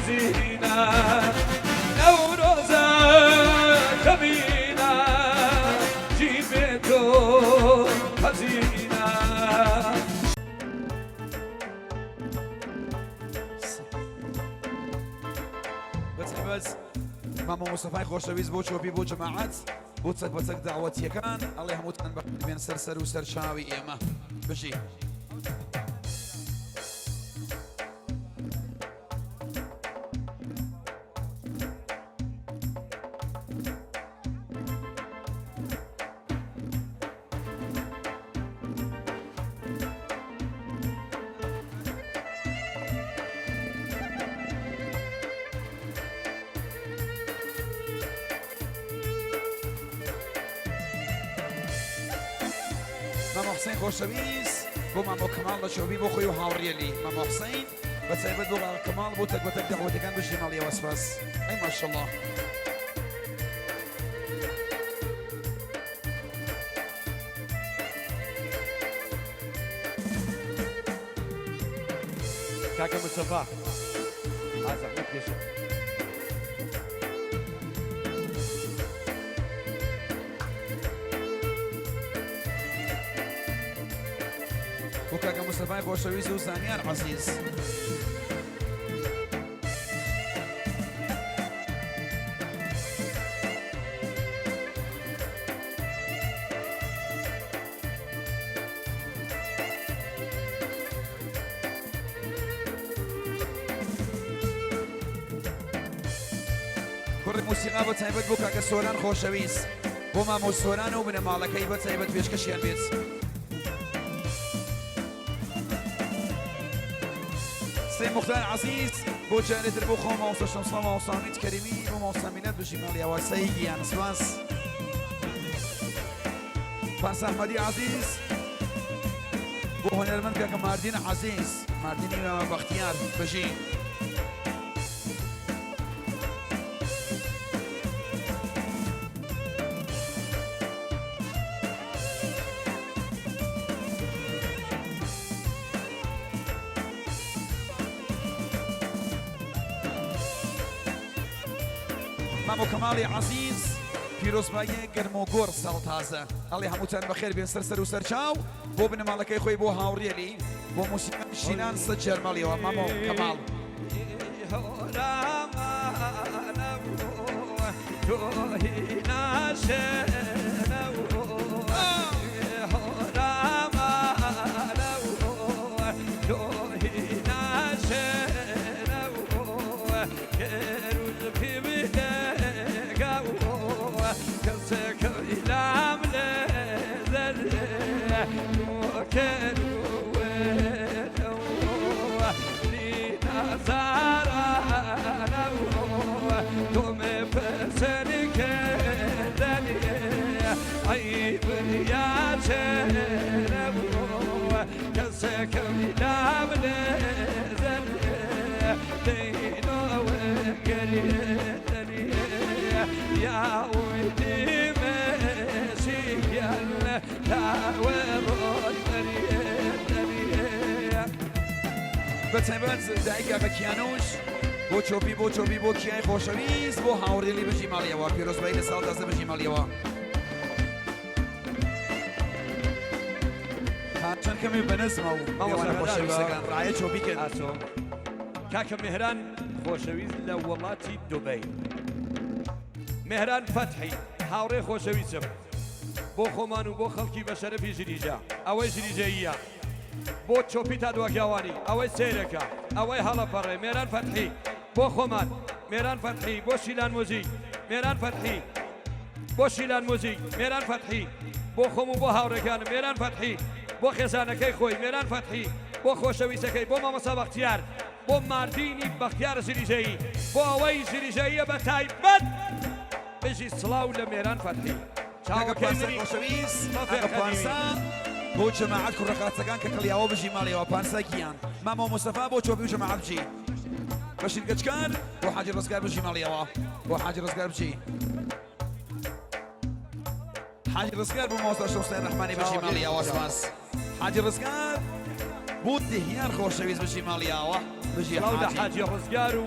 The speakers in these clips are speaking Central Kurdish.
حەزینە نەورۆزە کەمینە جی بێ تۆ حەزینە. بەتایبەت مامۆ مستەفای خۆشەویست بۆ چۆپی بۆ جەماعەت بۆ چەک بە چەک داوەتیەکان ئەڵێ هەمووتان بەخێربێن سەر سەر و سەر چاوی ئێمە بژی. مامۆ حسین خۆشەویست بۆ مامۆ کەماڵ لە چۆبی بۆ خۆی و هاوڕێلی مامۆ حسین بە تایبەت بۆ باوە کەماڵ بۆ تەک بە تەک دەعوەتەکان بژی ماڵیەوە سپاس ئەی ماشەڵڵا. کاکە مستەفا ئازەحمەت کێشە. بۆ کاکە مستەفای خۆشەویست و زانیار عەزیز. کوڕی موسیقا بە تایبەت بۆ کاکە سۆران خۆشەویست بۆ مامۆ سۆران و بنەماڵەکەی بە تایبەت پێشکەشیان بێت. سێ مختار عەزیز بۆ جارێ تر بۆ خۆ مامۆستا شەمسا مامۆستا ئومید کەریمی بۆ مامۆستا میلاد بژی ماڵی ئاوا سەی گیان سپاس پاس ئەحمەدی عەزیز بۆ هونەرمەند کاکە ماردین عەزیز ماردینی مامە بەختیار بژی. مامۆ کەماڵی عەزیز پیرۆزباییە گەرم و گۆڕ ساڵ تازە ئەڵێ هەمووتان بەخێر بێن سەر سەر و سەرچاو بۆ بنەماڵەکەی خۆی بۆ هاوڕێلی بۆ موسیقا شینان سە جەرمەڵیەوە مامۆ کەماڵ. بەتایبەت دایکە بە کیانوش بۆ چۆپی بۆ چۆپی بۆ کیای خۆشەویست بۆ هاوڕێلی بژی ماڵیەوە پیرۆزبایی لە ساڵ تازە بژی ماڵیەوە چەند کەمێ بەنەزمە و ماڵەوانە خۆشەویستەکان ڕایە چۆپی کرد ئاسۆ کاکە مێهران خۆشەویست لە وڵاتی دوبەی مێهران فەتحی هاوڕێ خۆشەویستم بۆ خۆمان و بۆ خەڵکی بە شەرەفی ژریجە ئەوەی ژریجەییە بۆ چۆپی تا دواکیاوانی ئەوەی سەیرەکە ئەوەی هەڵەپەڕێ مێران فەتحی بۆ خۆمان مێران فەتحی بۆ شیلان موزیک مێران فەتحی بۆ شیلان موزیک مێران فەتحی بۆ خۆم و بۆ هاوڕێکانم مێران فەتحی بۆ خێزانەکەی خۆی مێران فەتحی بۆ خۆشەویستەکەی بۆ مامۆستا بەختیار بۆ ماردینی بەختیار زریجەیی بۆ ئەوەی زریجەییە بە تایبەت بژی سڵاو لە مێران فەتحی کاکە چاوەکەی پارسای منی خۆشەویست مەفێ کاکە قەدیمی. پارسا بۆ جەماعەت کوڕە قاچەکان کە کەڵیاوە بژی ماڵیەوە پارسا گیان مامۆ مستەفا بۆ چۆپی و جەماعەت بژی بەشیر گەچکار بۆ حاجی ڕزگار بژی ماڵیەوە بۆ حاجی ڕزگار بژی حاجی ڕزگار بۆ مامۆستا شەمسای ڕەحمانی بژی ماڵیەوە سپاس حاجی ڕزگار بۆ دهیان خۆشەویست بژی ماڵیاوە بژی سڵاو لە حاجی حاجی ڕزگار و.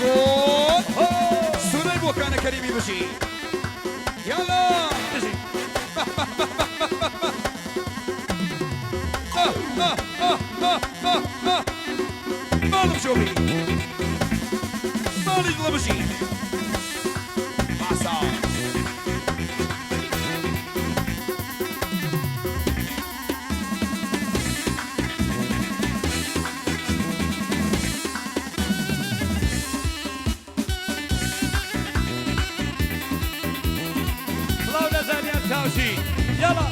گۆڵ سورەی بۆکانە کەریمی بژی یالا بژی. ماڵم چۆپی ماڵی دڵە بژی باسا. سڵاو لە زانیار چاوشی یاڵا.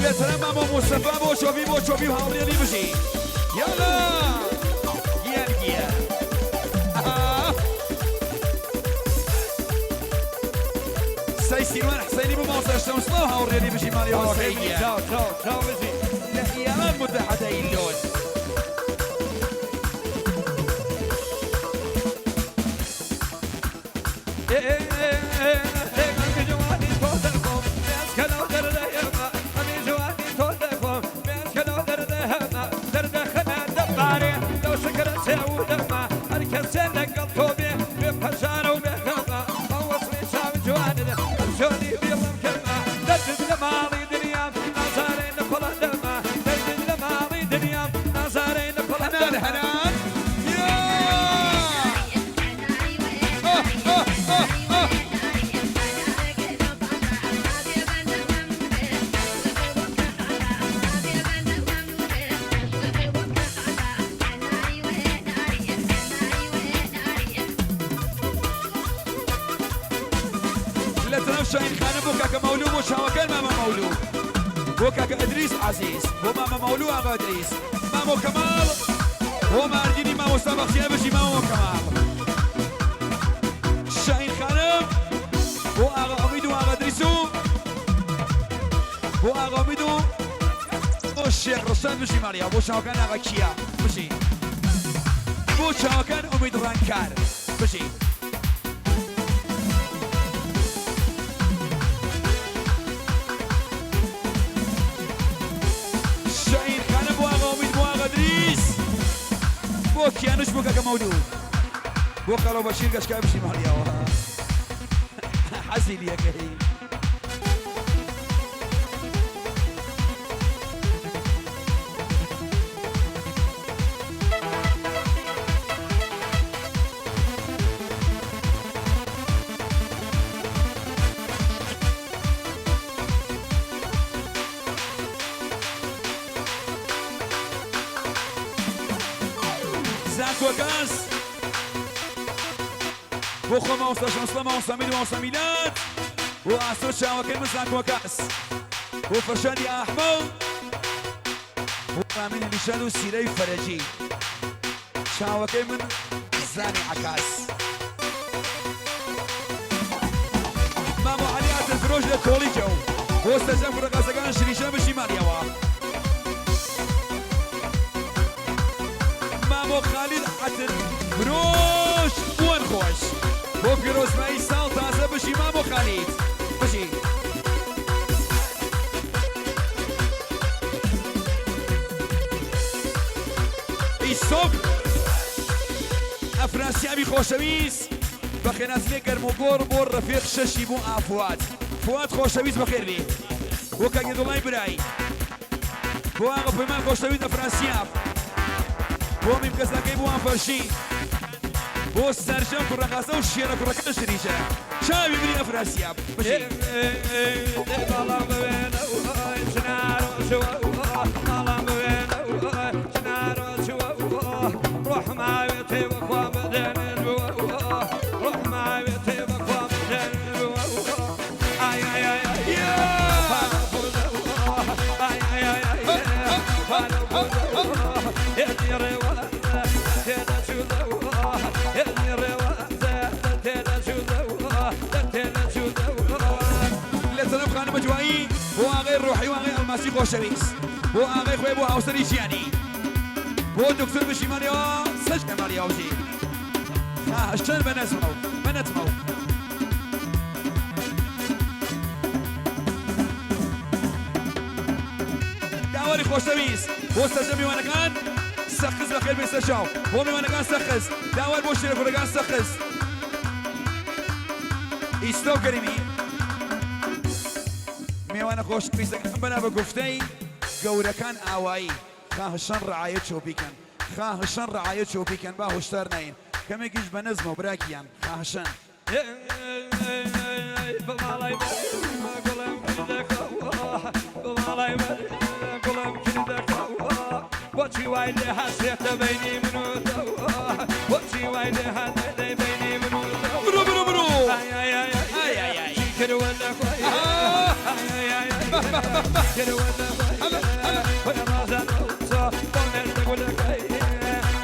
لە تەرە مامۆ مستەفا بۆ چۆپی بۆ چۆپی و هاوڕێلی بژی یاڵا گیان گیان. سەی سیروان حسەینی بۆ مامۆستا شەمس سڵاو هاوڕێلی بژی ماڵی هۆسەی گیان. چاو چاو چاو بژی. لە ئیران متحدەی لۆن. هەنان هەنان یا لە تەناو شاهین خانم بۆ کاکە مەولوو بۆ چاوەکان مامە مەولوو بۆ کاکە ئەدریس عەزیز بۆ مامە مەولوو ئاغا ئەدریس مامۆ کەماڵ بۆ ماردینی مامۆستا بەختیار بژی مامۆ کەماڵ شاهین خانم بۆ ئاغا ئومید و ئاغا ئەدریس و بۆ ئاغا ئومید و بۆ شێخ ڕەشاد بژی ماڵیا بۆ چاوەکان ئاغا کیا بژی بۆ چاوەکان ئومید ڕەنگکار بژی. شاهین خانم بۆ ئاغا ئومید بۆ ئاغا ئەدریس بۆ کیانوش بۆ کاکە مەولوود بۆ خاڵۆ بەشیر گەشکا بژی ماڵیاوە حەزی لەکەی. زانکۆکاس بۆ خۆ مامۆستا شەمسڵە مامۆستا میر مامۆستا میلاد بۆ ئاسۆ چاوەکەی من زانکۆکاس بۆ فەرشادی ئاحمە و بۆ ڕامین هەلیشان و سیرەی فەرەجی چاوەکەی من زانی عەکاس مامۆ عەلی عەتر فرۆش لە کۆڵیجە و بۆ سەرجەم کوڕە غازەکان شریشە بژی ماڵیەوە. مامۆ خالید عەتر فرۆش بووەن خۆش بۆ پیرۆزبایی ساڵ تازە بژی مامۆ خالید بژی. ئیسۆپ ئەفراسیابی خۆشەویست بەخێرهاتنێک گەرموگۆڕ بۆ ڕەفیق شەشی بۆ ئافواد فواد خۆشەویست بەخێربێی بۆ کاک یەدوڵای برای بۆ ئاغا پەیمان خۆشەویست ئەفراسیاب بۆ میمکەسەکەی بۆ ئافەرشی بۆ سەرجەم کوڕەقاسە و شێرە کوڕەکە شریشە چاوی منی ئەفراسیاب بژی. لە تەنەف خانمە دوایی بۆ ئاغای ڕۆحی و ئاغای ئەڵماسی خۆشەویست بۆ ئاغای خۆی بۆ هاوسەری ژیانی بۆ دکتۆر بژی ماڵیەوە سەجدە ماڵیەوە بژی خاشتر بە نەزمەو بە نەتمەو. داوەری خۆش. خۆشەویست بۆ سەرجەم میوانەکان سەقز بەخێر بێن سەرچاو بۆ میوانەکان سەقز داوار بۆ شێرە کوڕەکان سەقز ئیستۆ کەریمی میوانە خۆشەویستەکان بەنا بە گوفتەی گەورەکان ئاوایی خاهشەن ڕعایەت چۆپیکەن خاهشەن ڕعایەت چۆپیکەن با هۆشدار ناین کەمێکیش بە نەزمەوە براکیان خاهشەن. بۆچی وای لێ هاتێتە بینی من و تۆ بۆچی وای لێ هاتێتە بینی من و تۆ برو برو برو ئای ئای ئای ئای ئای ئای چی کردوە لە خۆی ئای ئای ئای کردوە لە خۆی هەلە هەلە وەی ڕازان ڕەوسا بۆ مێردە گولەکەی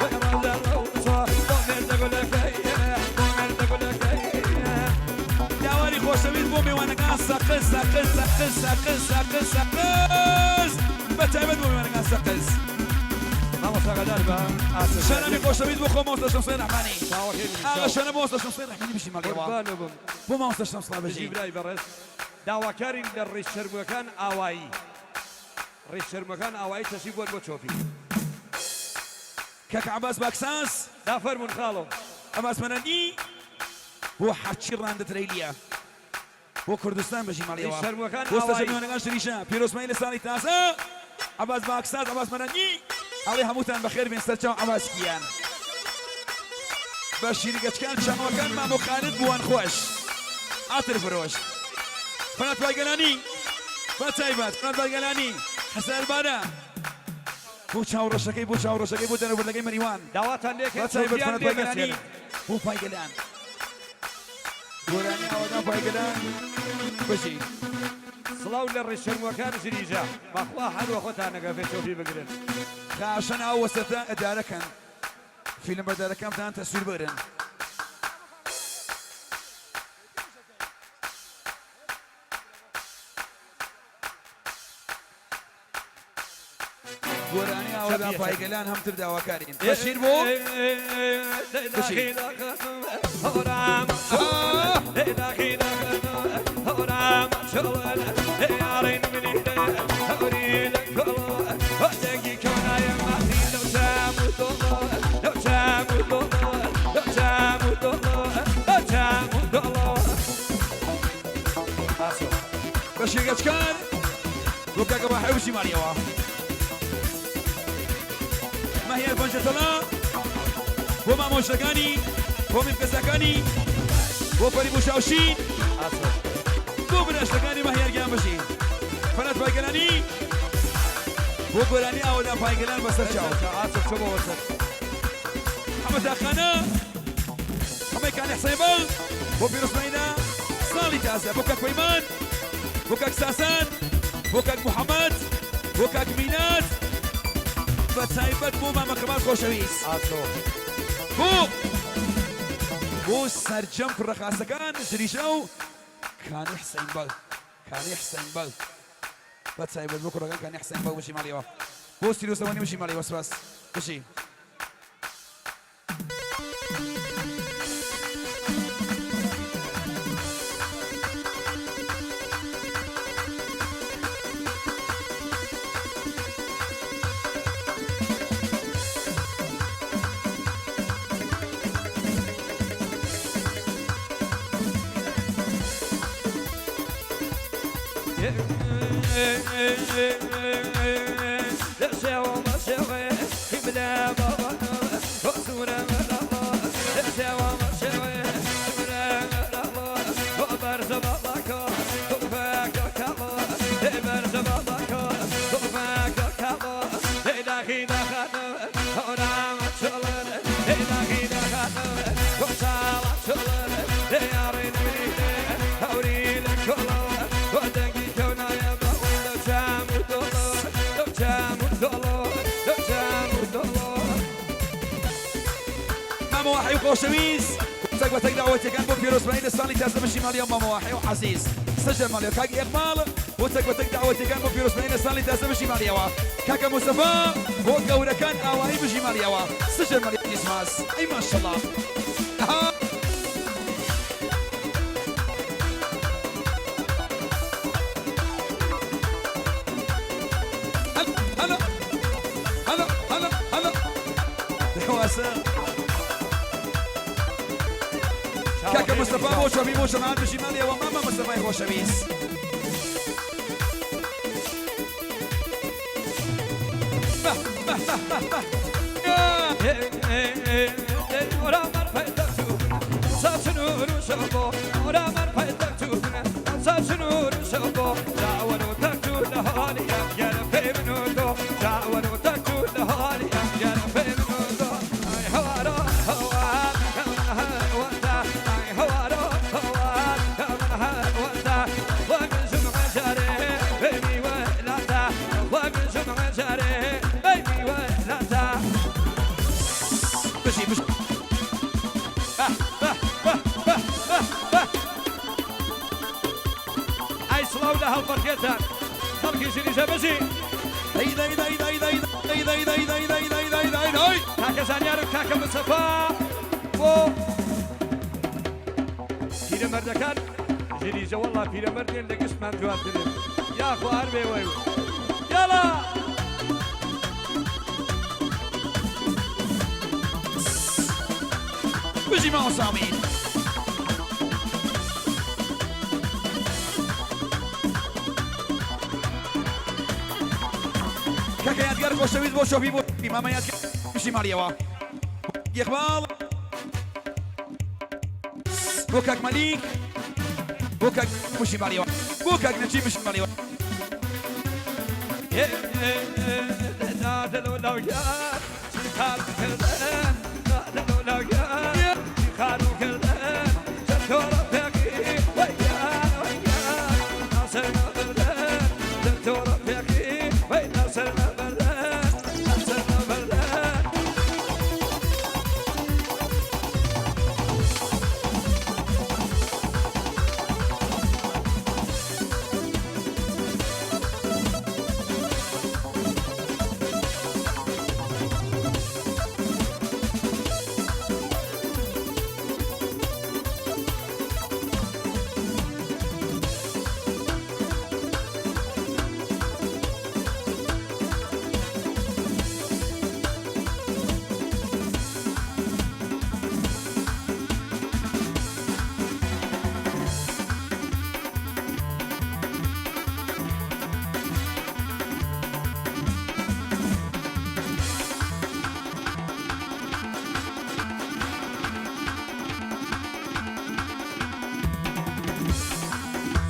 وەی ڕازان ڕەوسا بۆ مێردە گولەکەی بۆ مێردە گولەکەی داواری خۆشەویست بۆ میوانەکان سەقز سەقز سەقز سەقز سەقز سەقز بە تایبەت بۆ میوانەکان سەقز مامۆستا غەدار بە شەرەمی خۆشەویست بۆ خۆ مامۆستا شەمسای ڕەحمانی چاوەکەی منی ئاغا چاو شەرە مامۆستا شەمسای ڕەحمانی بژی ماڵیەوە قوربانە بم بۆ مامۆستا شەمسا بژی بژی برای بەڕێز داواکارین لە ڕیش چەرموەکان ئاوایی ڕیش چەرموەکان ئاوایی تەشریف بۆن بۆ چۆپی. کاک عەباس باکساز. دا فەرموون خاڵۆ. عەباس مەرەندی بۆ هەرچی ڕاندە ترەیلیە بۆ کوردستان بژی ڕیش ماڵیەوە چەرموەکان بۆ سەرجەم ئاوایی. میوانەکان شریشە پیرۆزبایی لە ساڵی تازە عەباس باکساز عەباس مەرەندی ئەڵێ هەمووتان بەخێر بێن سەرچاو عەباس گیان بە شیرگەچکان چاوەکان مامۆ خالد بووان خۆش عەتر فرۆش فەرات پایگەلانی بە تایبەت فەرات پایگەلانی حەساربارە بۆ چاو ڕەشەکەی بۆ چاو ڕەشەکەی بۆ دەرەوبردەکەی مەریوان داواتان بە لێکەین تایبەت چۆپیان فەرات لێ پایگەلانی مەچێنن. بۆ پایگەلان گۆرانی ئاوەدان پایگەلان بژی. سڵاو لە ڕیشەرموەکان ژریژە بەخوا هەر وەخۆتان نەگەفێ چۆپی بگرن. خاشەن ئەو وەسەتە ئەدارەکەن فیلم بەردارەکەمتان تەسویر بگرن. گۆرانی ئاوەدان پایگەلان هەمتر داواکارین بەشیر بۆ بژی. بەشیر گەچکان بۆ کاکە واحی بژی ماڵیەوە مەهیار پەنجەتەڵا بۆ مامۆشتەکانی بۆ میمکەسەکانی بۆ پەری بوشاوشین بۆ براشتەکانی مەهیار گیان بژی فەرات پایگەلانی بۆ گۆرانی ئاوەدان پایگەلان بەسەر چاو حەمە تاقانە حەمەی کانی حسێن بەگ بۆ پیرۆزباییدا ساڵی تازە بۆ کاک پەیمان بۆ کاک ساسان بۆ کاک محەممەد بۆ کاک میناد بە تایبەت بۆ مامە خەبات خۆشەویست بۆ بۆ سەرجەم کوڕە خاسەکان ژریشە و کانی حسین بەگ کانی حسین بەگ بە تایبەت بۆ کوڕەکان کانی حسین بەگ بژی ماڵیەوە بۆ سیرۆسەوەنی بژی ماڵیەوە سپاس بژی. مامە واحی و خۆشەویست تەک بە تەک داوەتەکان بۆ پیرۆزبایی لە ساڵی تازە بەشی ماڵی مامە واحی و عەزیز سەجەر ماڵیەوە کاک ئێقماڵ بۆ تەک بە تەک داوەتەکان بۆ پیرۆزبایی لە ساڵی تازە بەشی ماڵیەوە کاکە مستەفا بۆ گەورەکان ئاوایی بژی ماڵیەوە سەجەر ماڵی کریسماس ئەی ماشەڵڵا هەلا. تازە. کاکە مستەفا بۆ چۆپی بۆ جەماعەت بژی ماڵیەوە مامە مستەفای خۆشەویست. بژی بژی. ئەی سڵاو لە هەڵپەڕکێتان خەڵکی ژیریژە بژی. دەی دەی دەی دەی دەی دەی دەی دەی دەی دەی دەی دەی دەی دەی. کاکە زانیار و کاکە مستەفا بۆ پیرەمەردەکان ژیریژە وەڵا پیرەمەردێن لە گشتمان جوانترن یاخوا هەر بێ وەی یاڵا. بژی مامۆستا ئومید. کاکە یادگار خۆشەویست بۆ شۆفی بۆ مامە یادگار بژی ماڵیەوە یەخباڵ بۆ کاک مەلیک بۆ کاک بژی ماڵیەوە بۆ کاک نەجیب بژی ماڵیەوە.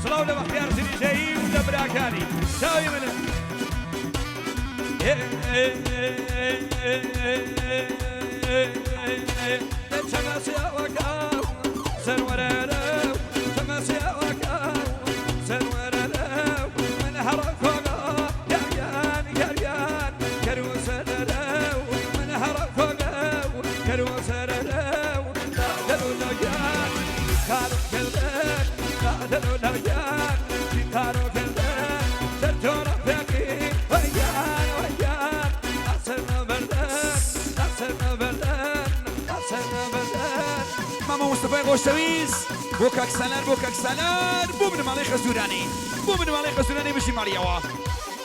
سڵاو لە بەختیار زریژەیی و لە براکانی چاوی منن. مامە مستەفای خۆشەویست بۆ کاک سالار بۆ کاک سالار بۆ بنەماڵەی خەزورانی بۆ بنەماڵەی خەزورانی بژی ماڵیەوە.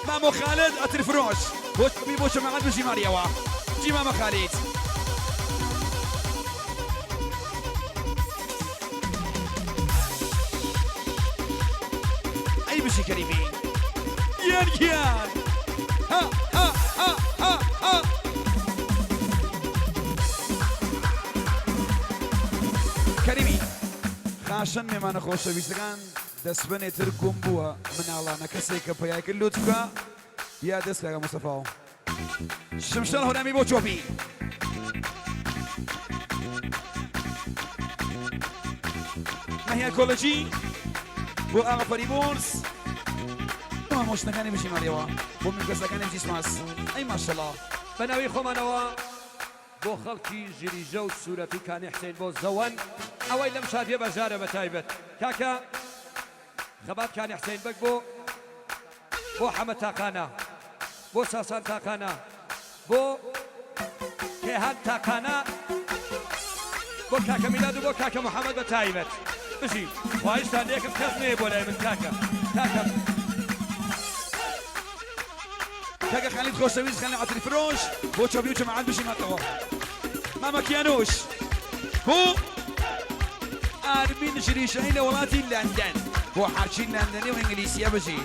مامۆ خالد ئەتر فرۆش بۆ بۆ جەماعەت بژی ماڵیەوە. جی مامە خالد. ئەی بژی کەریمی گیان گیان. ها ها ها ها ها. کەریمی خاشن مێمانە خۆشەویستەکان دەستبەنێتر گوم بووە مناڵانە کەسێک کە پەیای کرد لوت بکە یا دەست کاکە مستەفاوە. شمشەڵ هۆرامی بۆ چۆپی. مەهیا کۆلەجی بۆ ئاغا فەریبۆرز بۆ مۆشنەکانی بژی ماڵیەوە بۆ میوگەزەکانی بژی سپاس. ئەی ماشەڵا. بە ناوی خۆمانەوە بۆ خەڵکی ژریژە و سوورەت و کانی حسین بۆ زەوەن ئەوەی لەم شادیە بەژارە بە تایبەت کاکە خەبات کانی حسین بەگ بۆ بۆ حەمە تاقانە بۆ ساسان تاقانە بۆ کێهان تاقانە بۆ کاکە میلاد و بۆ کاکە محەممەد بە تایبەت بژی. خواهشتان لێکم کەس نەیە بۆ لای من کاکە کاکە کاکە خالید خۆشەویست خان لە عەتری فرۆش بۆ چۆپی و جەماعەت بژی ماتەوە. مامە کیانوش بۆ ئارمین ژریشایی لە وڵاتی لەندەن بۆ حاچی لەندەنی و ئینگلیسیە بژی.